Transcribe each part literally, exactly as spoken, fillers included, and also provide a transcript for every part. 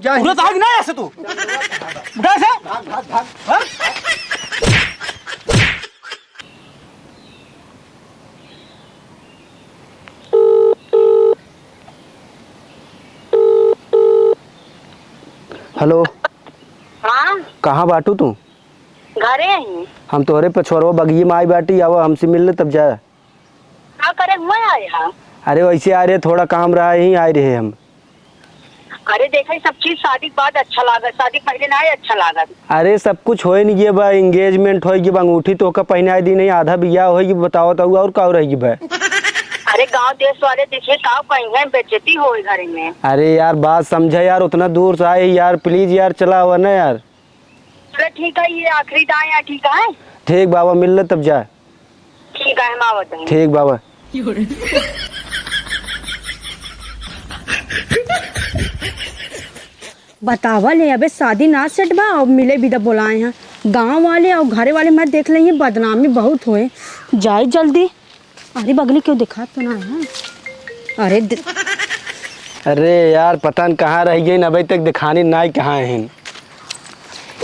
जा। उठत है कि नाहीं ऐसे तू? उठा ऐसे? भाग, भाग, भाग। हाँ? हेलो। हाँ। कहाँ बाटू तू? घरे ही। हम तोहरे पछोरवा बगिये में आई बाटी, आवा हमसे मिल ले तब जा। का करे हुआ आए हा? अरे वैसे आए रहे, थोड़ा काम रहा, यहीं आए रहे हम। अरे देखा, ई सब चीज शादी के बाद अच्छा लागत, शादी पहिले नाहीं अच्छा लागत। अरे सब कुछ होए नहीं गए बा, एंगेजमेंट होए गए बा, अंगूठी तोहका पहिनाए दी नहीं, आधा बियाह होए गए, बताओ तो और का रह गए बा? अरे गांव देश वाले देखिए का कहीं है, बेइज्जती होए घरे में। अरे यार बात समझा यार, उतना दूर से आए यार, प्लीज यार चला आवा ना यार। चलो ठीक है, ये आखिरी दाएं है, ठीक है? ठीक बाबा, मिल ले तब जा। ठीक है, हम आवत हैं। ठीक बाबा। बतावा ले, अबे शादी ना सेट बा, अब मिले बिदा बोलाए हैं। गाँव वाले और घरे वाले मत देख लेंगे, बदनामी बहुत होए। जाए जल्दी। अरे बगली क्यों दिखात तो ना है? अरे द- अरे यार, पता न कहाँ रह गई, अबे तक दिखानी नाई कहाँ है।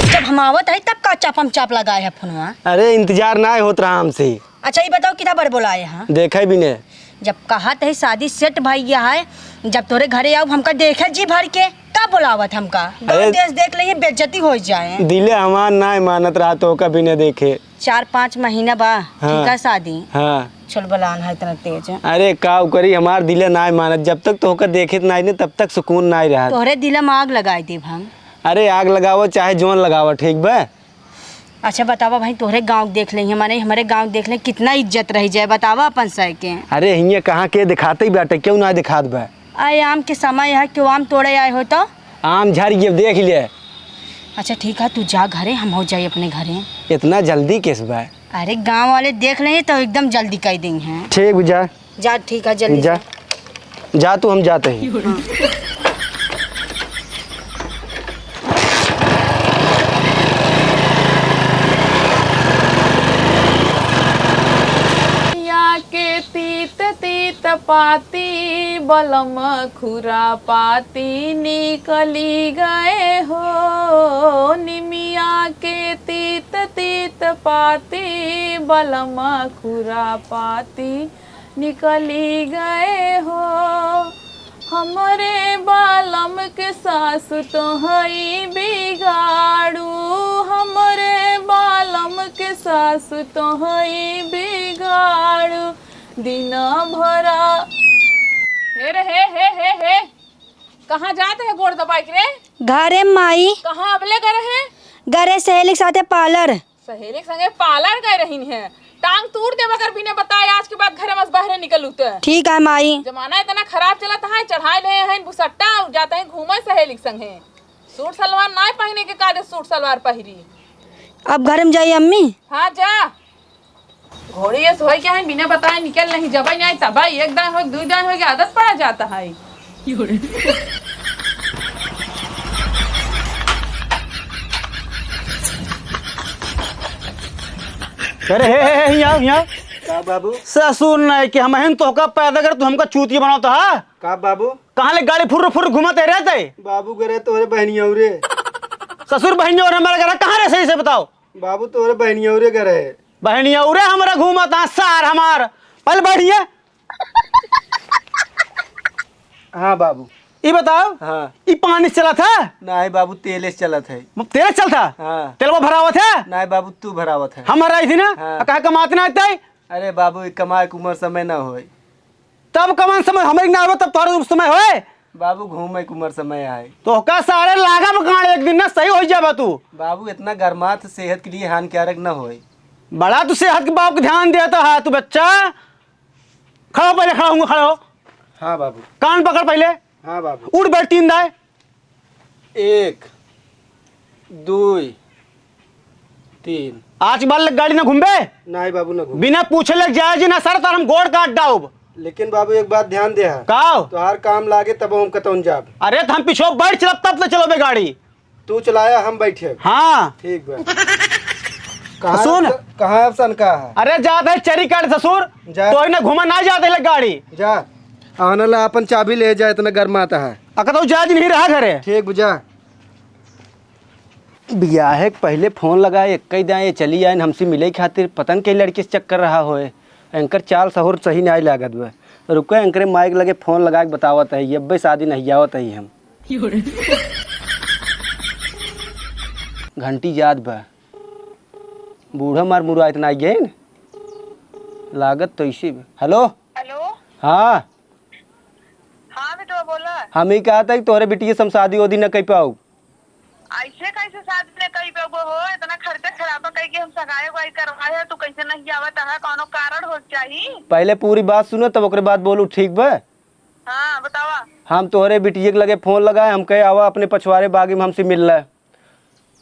जब हम आवत है तब का चापम चाप लगाए है फोनवा? अरे इंतजार नाई होत रहा हमसे। अच्छा ये बताओ कितना बार बोलाए हैं? देखे भी ने। जब कहत है शादी सेट भइया है, जब तोरे घरे आउब हमका देखे जी भर के, का बोलावत हमका? गाँव अरे देश देख लेंगे, बेइज्जती हो जाए। दिले हमार नाई मानत रहा तोहका बिना देखे। चार पाँच महीना बा, हाँ। ठीक है शादी। हाँ। चल बलान है इतना तेज। अरे का करी, हमार दिले नाई मानत, जब तक तोहका देखत नाई ने तब तक सुकून नाई रहा। तोहरे दिले में आग लगाई देब हम। अरे आग लगावो चाहे जोन लगावो, ठीक बा? अच्छा बतावा भाई, तोहरे गाँव देख लें, माने हमरे गाँव देख लें, कितना इज्जत रह जाए, बतावा अपन सह के। अरे हियाँ कहाँ के दिखाते ही बाटे, क्यों ना दिखात बा? आए आम के समय है, क्यों आम तोड़े आए हो तो? आम झर गए, देख ले। अच्छा ठीक है, तू जा घरे, हम हो जाए अपने घरे। इतना जल्दी किस बा? अरे गाँव वाले देख लें तो एकदम जल्दी कह दें हैं। ठीक बा, जा। जा, ठीक है, जल्दी जा। जा। जा तू, हम जाते हैं। या के तीत तीत पाती, बलम खुरापाती निकली गए हो। निमिया के तीत तीत पाती, बलम खुरापाती निकली गए हो। हमरे बालम के सासु तो हई बिगाड़ू, हमरे बालम के सासु तो हई बिगाड़ू। दिन भरा हे रे, हे, हे, हे, हे। कहाँ जात है गोड़ दबाई के रे? घरे माई। कहाँ अबले गए रहे? गए रहे सहेली के साथे पार्लर। सहेली के संगे पार्लर गए रहिन है। टांग तूर देब अगर बिना बताए आज के बाद घरे में से बाहरे निकलू त। ठीक है माई। जमाना इतना खराब चलत है, चढ़ाई ले हैं बुसट्टा और जाते हैं घूमे सहेली के संगे। सूट सलवार ना पहने के काले सूट सलवार पहिरी। अब घर में जाई अम्मी। हाँ जा। घोड़ी ये सोई क्या है, बिना बताए निकल नहीं, जब ही नहीं तब ही, एक दाएं हो, दो दाएं हो के आदत पड़ा जाता है। अरे हे, हे, हे, यहाँ, यहाँ। का बाबू? ससुर नहीं कि हम हन तोहका पैदा कर, तू हमका चूतिया बनावत हा? का बाबू? कहाँ ले गाड़ी फुर्र फुर्र घूमत है रहते? बाबू गए रहे तोहरे बहनिया रे। ससुर बहनिया और हमारे घर कहाँ रहे, सही से बताओ। बाबू तोहरे बहनिया रे गए रहे। बहनिया रे हमारा घूमत हा सार हमार। पहले बैठिए। हाँ बाबू। ई बताओ, हाँ। ई पानी से चलत है? नाहीं बाबू, तेले से चलत है। म-, तेले से चलत है? हाँ। तेलवा भरावत है? नाहीं बाबू, तू भरावत है। हम भराई थी ना? हाँ। आ, काहे कमात ना आते? अरे बाबू, ई कमाए के उम्र समय ना होए। तब कवन समय, हमरे ना आवे तब तोहरे समय होए? बाबू, घूमे के उम्र समय आए। तोहका सारे लागब गाड़, एक दिन ना सही हो जाबा तू। बाबू, इतना गरमात सेहत के लिए हानिकारक ना होए। बड़ा तू सेहत के बाप के ध्यान देता है तू बच्चा। खड़ा हो पहले, खड़ा होऊंगा, खड़ा हो। हाँ बाबू। कान पकड़ पहले। हाँ बाबू। उठ बैठ, तीन दाए। एक, दुई, तीन। आज के बाद ले गाड़ी ना घूमबे? नाहीं बाबू, ना घूम। बिना पूछे ले जाए जी ना सर, तार हम गोड़ काट डाउब। लेकिन बाबू, एक बात ध्यान दे हा। का? तोहार काम लागे तब हम कतौन जाब। अरे तो हम पीछे बैठ चलब तब तो चलोबे गाड़ी। तू चलाया, हम बैठे। हाँ। ठीक बा। कहाँ सुन। अब स-, कहाँ अब सन का है? अरे जात है चरी काट ससुर। जा। तो इन्हें घुमा ना जाते ले गाड़ी। जा। आना ला, आपन चाबी ले जा, इतना गरमात है। अका तो जा जी नहीं रहा घरे। ठीक बा, जा। बियाहे के पहिले फोन लगाए, एक्कई दाएँ ये चली आइन हमसे मिले खातिर। पता न के लड़की से चक्कर रहा होए। एनकर चाल सहूर सही नाई लागत बा। रुके, एनकरे माई के लगे फोन लगाए के बतावत है, ये अब्बे शादी नहियावत है हम। घंटी जात बा। बूढ़ा मार मुराइत ना गइन। लागत तो इसी बा। हेलो? हेलो? हाँ। हाँ बेटवा, बोला। हम ई कहत है कि तोहरे बिटिया से हम शादी ओदी न कइ पाउब। ऐसे कैसे शादी न कइ पाउब हो? इतना खर्चा खराबा कइ के हम सगाई उगाई करवाए है, तू कैसे नहियावत है? कौनो कारण हो चाही। पहिले पूरी बात सुनो, तब ओकरे बाद बोलू, ठीक बा? हाँ, बतावा। हम तोहरे बिटिया के लगे फोन लगाए, हम कहे, "आवा अपने पछवारे बागी में हमसे मिल ले।"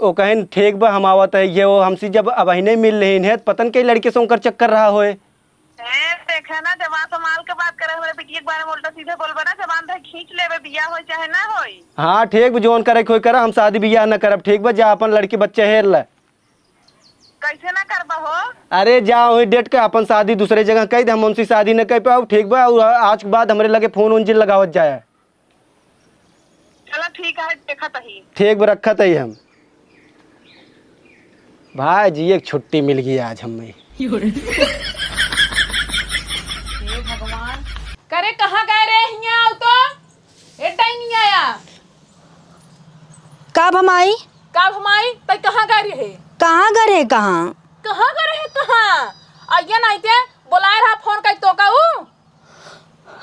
ओ कहेन, "ठीक बा, हम आवत है।" ये वो हमसे जब अबहिने मिल लेहिन है, त पता न के लड़के से उनकर चक्कर रहा होए। ए, देखे ना, जबान संभाल के बात करे, हमरे बिटिया के बारे में उल्टा सीधा बोलबा ना, जबान धर खींच लेबे, बियाह होई चाहे ना होई। हाँ, ठीक बा, जौन करे के होई करा, हम शादी बियाह न करब, ठीक बा, जा अपन लड़के बच्चे हेर ले। कैसे ना करबा हो? अरे जा वही डेट के अपन शादी दूसरे जगह कइ दे, हम उनसे शादी न कइ पाउब, ठीक बा? और आज के बाद हमरे लगे फोन उन जिन लगावत जाए। चला ठीक है, देखत ही। ठीक बा, रखत ही हम। भाई जी, एक छुट्टी मिल गई आज हमें। हे भगवान, करे कहाँ गए रहे हियाँ आओ तो? ए, टाइम नहीं आया। का भमाई? का भमाई? तै कहाँ गए रहे? कहाँ गए रहे, कहाँ? कहाँ गए रहे, कहाँ? अइया नहीं ते, बोलाए रहा फोन कइ तो का ऊ?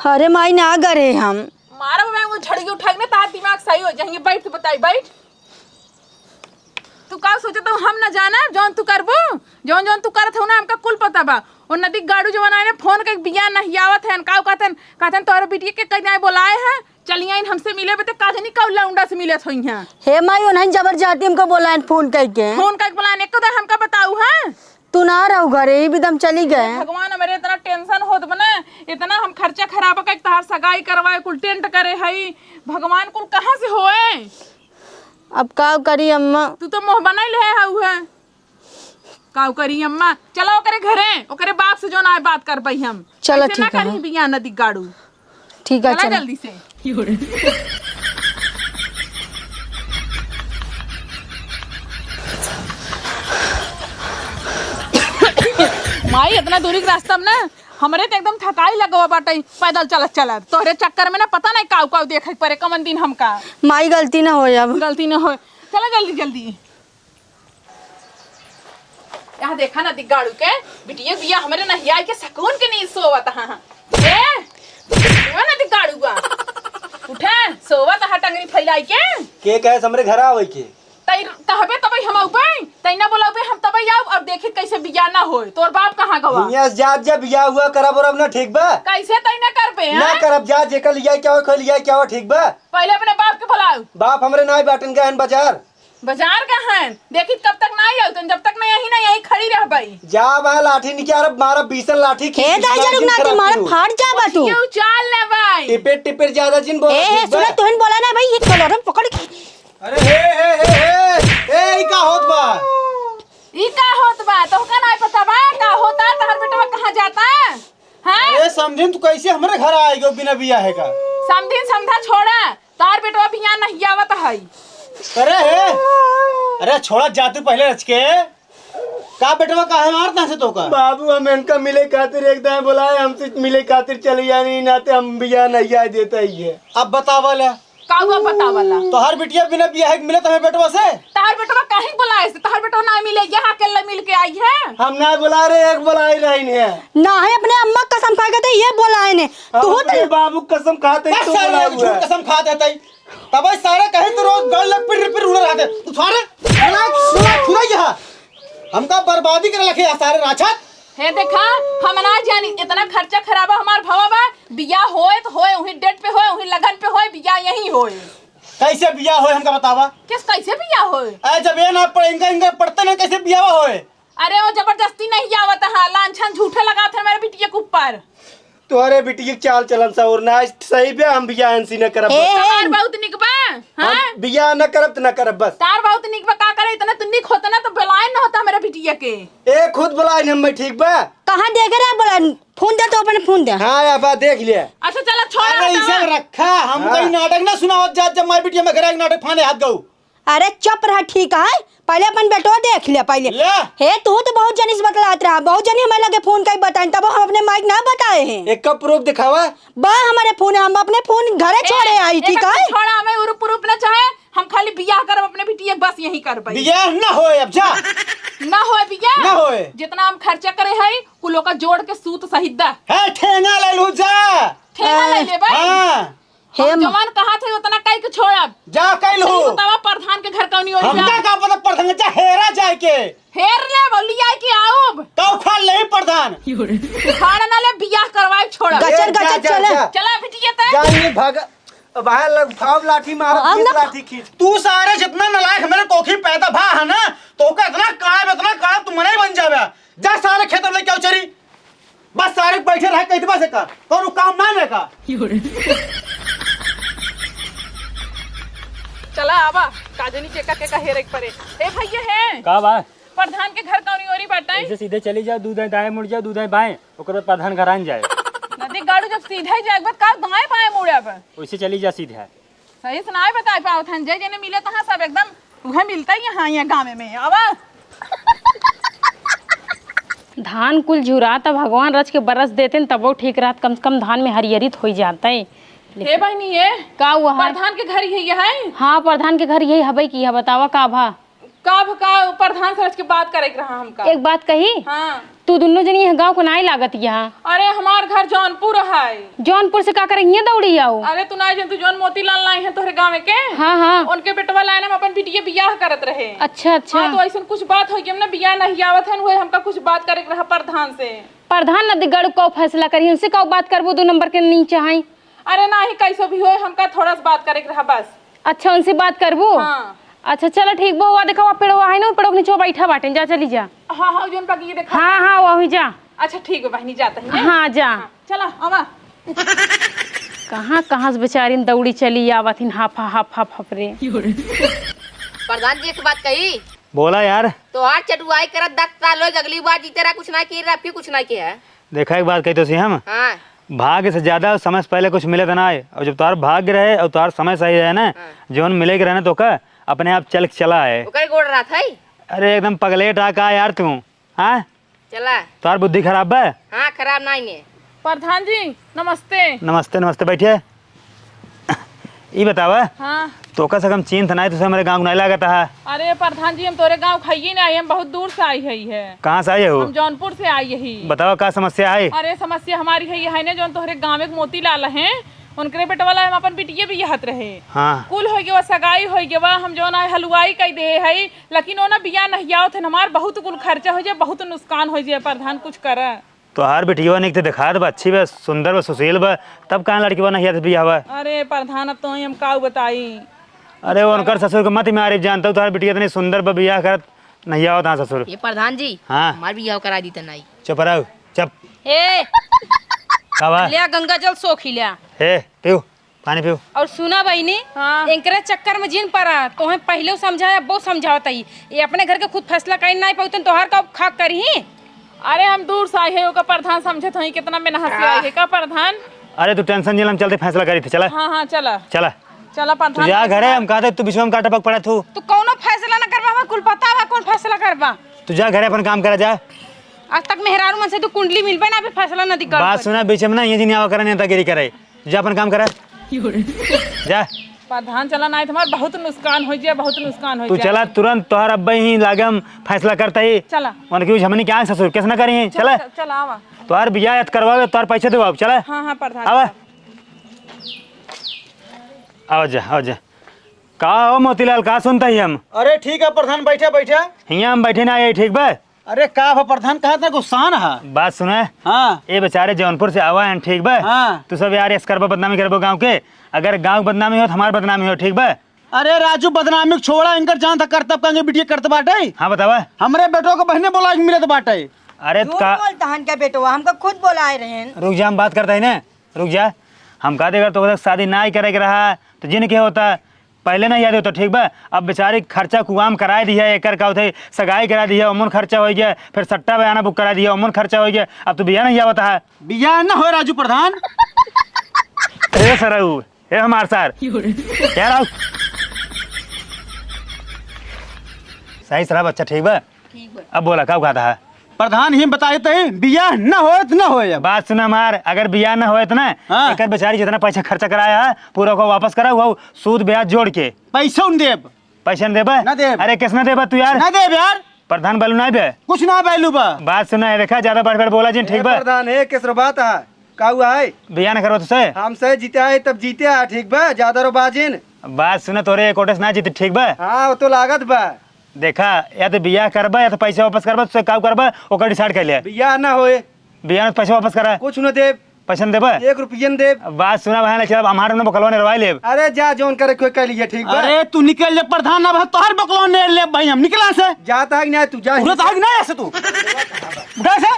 अरे माई, ना गए रहे हम। मारब मैं वो झड़िया उठाई ना, तार दिमाग सही हो जाएंगे। बैठ, तू बताई, बैठ। तू का सोचत हो, हम न जाना? जौन तू करबू, जौन जौन तू करत हो ना, हमका कुल पता बा। ओ नदी गाड़ू जवन आए ने फोन कइ बियाह नहियावत है, का कहतन, कहतन तोहरे बिटिया के कहीं आए बोलाए हैं, चली आइन हमसे मिले बते, का जानी कौन लौंडा से मिलत होई हैं। हे माई, ओनहन जबरदस्ती हमका बोलाए फोन कइ के। फोन कइ के बोलाए, एक तो हमका बताऊ है। तू ना रहू घरे, ई भी दम चली गए। भगवान, हमरे इतना टेंशन होत बने, इतना हम खर्चा खराब कइ के तहार सगाई करवाए, कुल टेंट करे हई, भगवान कुल कहाँ से होए? अब का करी अम्मा? तू तो मुँह बनाई ले हऊ है। का करी अम्मा? चलो ओकरे घरे, ओकरे बाप से जौन आए बात करबई हम। चलो ऐसे ना ठीक है। करी बियाह नदी गाड़ू। ठीक है, चला चलो। जल्दी से। माई, इतना दूरी के रास्ता में ना, हमरे तो एकदम थकाई लगवा बाटे, पैदल चलत चलत। तोहरे चक्कर में ना पता नहीं काऊ काऊ देखे के पड़े, कवन दिन हमका। माई, गलती ना होए अब। गलती ना होए। चला जल्दी जल्दी। यहाँ देखा ना दिग्गाड़ू के, बिटिया बिया हमरे नहिया के सकून के नींद सोवत हा। ए, उठा ना दिग्गाड़ुआ। उठा, सोवत हा टंगरी फैलाई के। के कहे से हमरे घर आवे के? तई कहबे तबई हम आउबे, तई ना बोलाउबे हम तबई आउब, और देखी कैसे बिया ना होए। तोर बाप कहाँ गवा? हियाँ से जात जा, बिया हुआ करब और अब ना, ठीक बा? कैसे तई ना करबे, ना हैं? करब, जा जेकर लिया क्या हो, खोल लिया क्या हो, ठीक बा? पहले अपने बाप के बुलाओ। बाप हमरे नाई बाटन गए हैं बाजार। बाजार का है, देखी कब तक ना आई, तुम जब तक ना यही ना यही खड़ी रहबई। जा बा लाठी निकाल, अब मारा बीसन लाठी हे खींच, दाई, सारा जरूर दिन ना खराब मारा कियो। फाट जा बा तू। ये उचाल ले भाई। टिपिर टिपिर ज्यादा जिन बोला, ए, हे, ठीक बा? सुनो, तुहिन बोला ना भाई, ये कलर पकड़ के। अरे हे, हे, हे, हे, ए, ई का होत बा? ई का होत बा? तोहका ना पता बा, का होता? तहर बेटवा कहाँ जाता? हाँ? अरे समधिन, तू कैसे हमरे घर आए गयो बिना बियाहे का? समधिन समधा छोड़ा, तार बेटवा बियाह नहीं आवत है। अरे हे, अरे छोड़ा जा तू पहले रच के। का बेटवा काहे मारता है तो का? बाबू, हम इनका मिले खातिर एक दाएं बोलाए, हमसे मिले खातिर चली जानी, नाते हम बियाह नहीं आए देता ही है। अब बतावा ले, का हुआ बतावला? तोहार बिटिया बिना बियाह के मिलत हमें बेटवा से? तोहार बेटवा काहे बोलाए से? तोहार बेटवा ना मिले, यहाँ अकेले मिल के आई है। हम ना बोला रहे, एक बोलाई रही है। ना है, अपने अम्मा कसम खा के तो ये बोलाए ने। हम तू अपने तो बाबू कसम खाते बस तू सारे बोला लोग हुआ झूठ है। कसम खाते तई। तब सारे कहे तो रोज गल लग पिर पिर उड़ रहा थे। तू सारे बोला, बोला, खुदा यहाँ। हमका बर्बादी कर रखे हैं सारे राक्षस। हे देखा, हम ना जानी, इतना खर्चा खराबा हमार भवा बा, बियाह होए तो होए, उही डेट पे होए, उही लगन पे होए, बियाह यहीं होए। कैसे बियाह होए, हमका बतावा। किस, कैसे बियाह होए? अरे, जब ये ना पढ़े, इनका, इनका पढ़ते नहीं, कैसे बियाह होए? अरे, वो जबरदस्ती नहीं आवत है, लांछन झूठे लगात है मेरे बिटिया के ऊपर। तोहरे बिटिया के चाल चलन सा और ना सही बे, हम बियाह इनसे न करब। हे, बस। हे। तहार बहुत निक बा, हम हाँ? बियाह न करब त न करब, बस। तार बहुत निक बा, का करे, इतना तू निक होता ना तो बेलायन न होता मेरे बिटिया के। ए, खुद बोलाइन हम, ठीक बा? कहाँ देखे रहा बोला? फोन दे तो अपने फोन दे। हाँ, या बा, देख लिया। अच्छा, चला, छोड़ा, अरे, ई हटावा। सब रखा, हम हाँ। कहीं नाटक ना सुनावत जात, जब माई बिटिया में घरे एक नाटक फाने हाथ गऊ। अरे, चुप रहा, ठीक है? पहले अपन बेटो देख लिया पहले। ले। हे, तू तो बहुत जनी से बतलात रहा, बहुत जनी हमारे लगे फोन कई बताइन, तब हम अपने माई के ना बताए हैं। एक का प्रूफ दिखावा। बा हमारे फोन, हम अपने फोन घरे ए, छोड़े आई, एक ठीक है? छोड़ा, हमें उरुप उरुप ना चाहे, हम खाली बियाह करब अपने बिटिया के, बस यही करबै। बियाह ना होए अब, जा। ना होए बियाह? ना होए। जितना हम खर्चा करे हई, कुल ओका जोड़ के सूत सहित दा। है, ठेंगा ले लू, जा। ठेंगा ले आ, लेबै? हाँ। हे हम म- जवान कहा थे उतना काई के छोड़ब। जा कई लू। तू बतावा प्रधान के घर कौनी ओरी हमका जा? का पता प्रधान के जा हेरा जाए के। हेर ले बोली आई कि आउब। तो उखाड़ ले प्रधान। उखाड़ ना ले, बियाह करवाए छोड़ब। गचर ए, जा, गचर जा, चले। जा। चला बिटिया ते। जा, ये भाग। अब आए लग, उठाओ लाठी मारो, अब खींच ना। लाठी खींच। तू सारे जितना नालायक मेरे कोखी पैदा भा है ना, तो ओका इतना काढ़ब, इतना काढ़ब, तू मनई बन जावे। जा सारे खेत में लेके आओ चरी। बस सारे बैठे रहे, कह दे बस एकर। कौनो काम ना लेगा। चला आवा, काजनी के का, के का हेरे के परे। ए भैया है। का बा? प्रधान के घर कौनी ओरी बाटे? ऐसे सीधे चली जाओ, दू दाएं दाएं मुड़ जाओ, दू दाएं बाएं, ओकर बाद प्रधान घर आन जाए। नदी गाड़ू जब सीधे जाए के बाद का दाएं बाएं मुड़े अब? वैसे चली जा सीधे। सही से नाय बताई पावत हन, जे जेने मिले तहाँ सब एकदम उहे मिलता ही यहाँ, यहाँ गाँव में। आवा। धान कुल झुरात, भगवान रच के बरस देते न, तबो ठीक रहत, कम से कम धान में हरियरी त होई जाते। हे बहिनी, ये का हुआ है? प्रधान के घर यही है? हाँ, प्रधान के घर यही हबे की है, बतावा का भा? का भ-, का प्रधान से रच के बात करे के रहा हमका। एक बात कही? हाँ। तू दुनो जनी यह गाँव को नाई लागत यहाँ। अरे, हमार घर जौनपुर है। जौनपुर से का करे हियाँ दौड़ी आओ? अरे, तू नाई जन, तू जौन मोतीलाल नाई है तोहरे गाँव के? हाँ, हाँ। उनके बेटवा लाइन में अपन बिटिया बियाह करत रहे। अच्छा, अच्छा। हाँ, तो ऐसन कुछ बात हो गई ना, बियाह नहीं आवत है, वही हमका कुछ बात करे के रहा प्रधान से। प्रधान नदी गड़ू का फैसला करी, उनसे का बात करबो, दो नंबर के नीचे हैं। अरे नाही, कैसो भी होए, हमका थोड़ा सा बात करे के रहा बस। अच्छा, उनसे बात करबू? हाँ। अच्छा, चला ठीक बा, वा देखा, वा पेड़वा है ना, उ पेड़वा के नीचे बैठा बाटे, जा चली जा। हाँ, हाँ, जोन बाकी ये देखा। हाँ, हाँ, वही जा। अच्छा, ठीक बा बहिनी, जाता ही ना। हाँ, जा। हाँ, चला, आवा। कहाँ, कहाँ से बेचारी दौड़ी चली आवत हिन, हाफा, हाफ, हाफ, हाफ रे। प्रधान जी, एक बात कही। बोला यार। तोहार चटुआई करत दस साल हो, अगली बार जीते रहा, कुछ ना किहे रहा, फिर कुछ ना किहे है। देखा, एक बात कही तो सी हम। हाँ। भाग्य से ज्यादा समय से पहले कुछ मिले तो ना आए, और जब तोहार भाग्य रहे और तोहार समय सही रहे ना, हाँ। जौन मिले के रहे ना तो का अपने आप चल के चला आए। ओकर गोड़ रहत है। अरे एकदम पगलेट आ का यार तू, हाँ? चला। तोहार बुद्धि खराब बा? हाँ, खराब नहीं ने। प्रधान जी, नमस्ते। नमस्ते, नमस्ते, बैठिए। ई बतावा, हाँ। तोका से कम चिन्ह त नाई, तुसे हमरे गाँव क नाई लागत है। अरे प्रधान जी, हम तोरे गाँव क हइये नाई, हम बहुत दूर से आई हई है। कहाँ से आई हो? हम जौनपुर से आई हई। बतावा, का समस्या है? अरे समस्या हमारी है, ये है ना, जौन तोहरे गाँव क मोतीलाल हैं, उनकरे बेटवा ला हम अपन बिटिये बियाहत रहे। हाँ। कुल होइ गवा, सगाई होइ गवा, हम जौन आए हलवाई कई दे हई, लेकिन वो ना बियाह नहीं आवत है, हमार बहुत कुल खर्चा होइ जाए, बहुत नुकसान होइ जाए, प्रधान कुछ कर। तोहार बिटिया निक ते देखात बा, अच्छी बा, सुंदर बा, सुशील बा, तब काहे लड़की बा नहीं आते बियाह बा? अरे प्रधान, अब तो हम का बताई? अरे उनकर ससुर के मत मारे, जानता हूँ तोहार बिटिया इतनी सुंदर बा, बियाह करत नहीं आवत हाँ ससुर। ये प्रधान जी, हाँ। हमार बियाह करा दी त नहीं। चुप रहो, चुप। ए, का बा? लिया गंगा जल सोखी लिया। हे, पीऊ। पानी पीऊ। और सुना बहिनी, हाँ। एकरे चक्कर में जिन परा, तोहे पहिले समझाया, अब समझावत हई। ये अपने घर के खुद फैसला कहीं नहीं पाउतन, तोहार का खाक करही? अरे हम दूर से आई है, ओका प्रधान समझत हई, कितना मेहनत से आई है का प्रधान? अरे तू tension जिन, हम चलते फैसला करी थे, चला। हाँ, हाँ, चला। चला। चला तू प्रधान, जा फैसला। घरे, हम कहते तू बीच में हम काटा पक पड़ा तू। तू कौनो फैसला ना करबा, हमें कुल पता बा कौन फैसला करबा। तू जा घरे अपन काम करा जा। आज तक मेहरारू मन से तू कुंडली मिलबे ना, अभी फैसला ना दिक्कत बात करी। सुना, बीच में ना ये जिन आवा करे, नेतागिरी करे। जा अपन काम करा। जा। प्रधान चला, नाहीं त हमार बहुत नुकसान होइ जाए, बहुत नुकसान होइ तू जाए। चला तुरंत, तोहार अब्बे ही लागे हम फैसला करता ही। चला। उनकी कुछ हमनी क्या ससुर, कैसे ना करी हैं? चला, चला। चल-, चला आवा। तोहार बियाह याद करवावे, तोहार पैसे देवाओ, चला। हाँ, हाँ, प्रधान, आवा। चला। आवा जा, आवा जा। का हो मोतीलाल, का सुनता ही हम? अरे ठीक है प्रधान, बैठा, बैठा। हियाँ हम बैठे ना आए, ठीक बा? अरे का बा प्रधान, कहाँ इतना गुस्सान है? बात सुने। हाँ। ए बेचारे जौनपुर से आवा हैं, ठीक बा? हाँ। तू सब यार ऐस करबो, बदनामी करबो गाँव के। अगर गाँव के बदनामी हो तो हमार बदनामी हो, ठीक बा? अरे राजू, बदनामी छोड़ा, इनकर जान था करतब, कंगे बिटिया करत बाटे। हाँ बतावा। हमरे बेटो को बहने बोला के मिलत बाटे। अरे झूठ का बोलता हन का बेटवा, हमका खुद बोलाए रहेन। रुक जा, हम बात करता ही ना, रुक जा। हम कहते अगर तो शादी ना ही करे के रहा तो जिन के होता। पहिले नाहीं आवत तो ठीक बा, अब बेचारी खर्चा कुआम कराइ दिहे, एकर का होत है, सगाई कराइ दिहे, ओमन खर्चा होइ गया, फिर सट्टा बयाना बुक कराइ दिहे, ओमन खर्चा होइ गया, अब तो बियाह नाहीं आवत है। बियाह ना होए राजू प्रधान। ए सरऊ, ए हमार सार। यार आओ। सही सलाह बच्चा ठीक बा? ठीक बा। अब बोला, का कहत है? प्रधान ही बताइत है, बियाह न होए त न होए अब। बात सुना हमार, अगर बियाह न होए त ना, हाँ। एकर बेचारी जितना पैसा खर्चा कराया है, पूरा ओका वापस करा, वो सूद ब्याज जोड़ के। पैसा न देब। पैसा न देबा? न देब। अरे, किस न देबा तू यार? न देब यार। प्रधान बालू ना बे? कुछ ना बालू बा। बात सुना है, देखा, ज्यादा बढ़ बढ़ बोला जिन, ठीक ए बा? प्रधान, ए, केसरो बात है? का हुआ है? बियाह न करबा तुसे? हमसे जीते आए तब जीते आ, ठीक बा? ज्यादा रो बाजिन। बात सुना, तोरे एक वोटे से ना जीते, ठीक बा? हाँ, वो तो लागत बा। देखा, या तो बियाह करबा या तो पैसा वापस करबा, तुसे का करबा, ओकर decide कर ले। बियाह ना होए। बियाह न पैसा वापस करा। कुछ न देब। पैसा न देबा? एक रुपया न देब। बात सुना भाई, ना चला, हमारे न बकलवा नेरवाई लेब। अरे जा, जौन करे कोई कर लिए, ठीक बा? अरे तू निकल जा प्रधान, अब तोहर बकलवा नेर लेब भाई हम, निकला से। जाता है कि नहीं तू, जा। उठा है कि नहीं ऐसे तू? उठा से।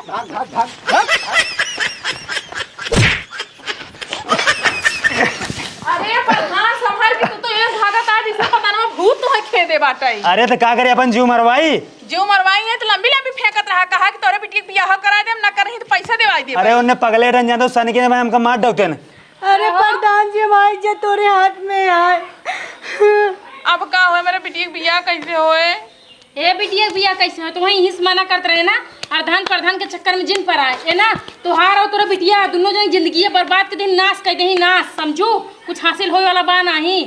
अरे प्रधान, संभाल के, तू तो ये भागत आ जैसे पता ना भूत तो है खेदे बाटे। अरे तो का करे, अपन जीव मरवाई? जीव मरवाई है तो लंबी लंबी फेंकत रहा, कहा कि तोरे बिटिया के बियाह कराइ देम, ना करही तो पैसा देवाइ देब। अरे उन्हें पगले रहन जाता, सन के भाई हमका मार डौकते न। अरे प्रधान जी, हमारी इज्जत तोरे हाथ में है। अब का होए, मेरे बिटिया के बियाह कैसे होए? ए बिटिया के बियाह कैसे होए? तो वहीं हिस मना करत रहे ना, प्रधान प्रधान के चक्कर में जिन पराए, ए ना, तोहार और तोरा बिटिया दुनो जन जिंदगी बर्बाद कर देही, नाश कर देही, नाश, समझू, कुछ हासिल होए वाला बा नाहीं।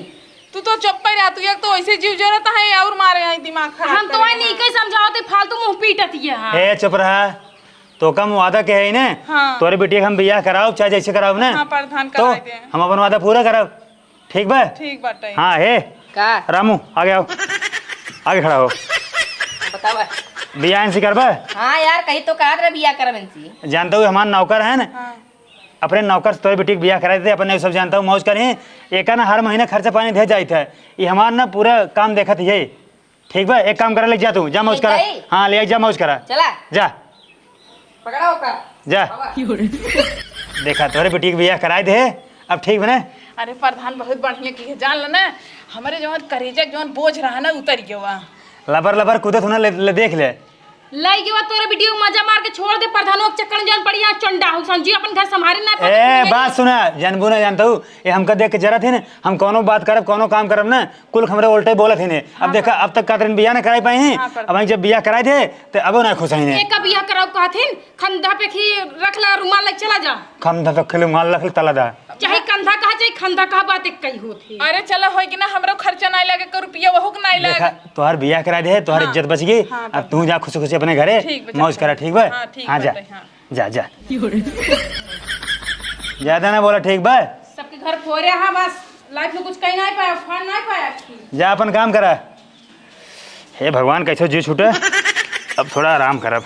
तू तो चुप ही रह, तू एक तो ऐसे जीव जरत है और मारे हैं दिमाग खराब हम तो करे वही हैं। नहीं कहीं समझाओ, ते फालतू मुंह पीटत ये, हाँ। ए, चुप रहा। तो कम वादा के है ने? हाँ। तोरे बिटिया के हम बियाह कराओ, चाहे जैसे कराओ ने? हाँ, प्रधान तो कराए दे। हम अपन वादा पूरा करब। ठीक बा? ठीक बाटे। हाँ, हे। का? रामू, आगे आओ। आगे खड़ा हो। बतावा। बियाह इनसे करबा? हाँ यार, कहीं तो कहत रहे बियाह करब इनसे। जानता हूँ, हमार नौकर है ना? हाँ। अपने नौकर से तोरे बिटिया के बियाह कराए देते, अपने सब जानता हूँ, मौज करी। एका ना हर महीना खर्चा पानी दे जाइत है। ये हमार ना पूरा काम देखत ही है। ठीक बा, एक काम करा, ले जा तू, जा मौज करा। ले जाई? हाँ, ले जा मौज करा। चला। जा। पकड़ा ओका। जा। बाबा। देखा, तोरे बिटिया के बियाह कराए दे, अब ठीक बने। अरे प्रधान, बहुत बढ़िया की है, जान लो ना, हमरे जवन करेजा के जवन बोझ रहा ना, उतर गया। लबर लबर कूदत हो ना, ले, ले देख ले। लई गवा तोरे बिटिया के मजा मार के छोड़ दे, प्रधानों के चक्कर में जौन पड़ी, यहाँ चंडा हो, समझी अपन घर संभारे ना पावे, ए, बात सुना, जानबू ना जानता हूँ, ये हमका देख के जरत ही ना, हम कौनो बात करब, कौनो काम करब ना, कुल हमरे उल्टे बोलत ही ने। अब हाँ, देखा, पर अब तक कातरन बियाह ना कराई पाई हैं, हाँ, पर अब हम जब बियाह कराई दे, तो अब ना खुश हैं। एका बियाह कराओ कहत हिन, खंधा पे खी रख ला, रुमाल लग चला जा। खंधा पे खी रुमाल रख ले, तला जा। चाहे कंधा कहा, चाहे खंधा कहा, बात एक कही होत है। अरे चला, होई कि ना, हमरो खर्चा नाई लागे, को रुपया वहू के नाई लागे। देखा, तोहार बियाह करा दे, तोहार हाँ। इज्जत बच गई। हाँ, अब तू जा खुशी खुशी अपने घरे, ठीक बा, मौज चला। करा, ठीक बा? हाँ, ठीक हाँ, बा, जा। हाँ। जा, जा। ज्यादा ना बोला, ठीक बा? सबके घर फोरे हा, बस लाइफ में कुछ कहीं नाई पाया, फान नाई पाया। जा अपन काम करा। हे भगवान, कैसे जी छूटे, अब थोड़ा आराम करब।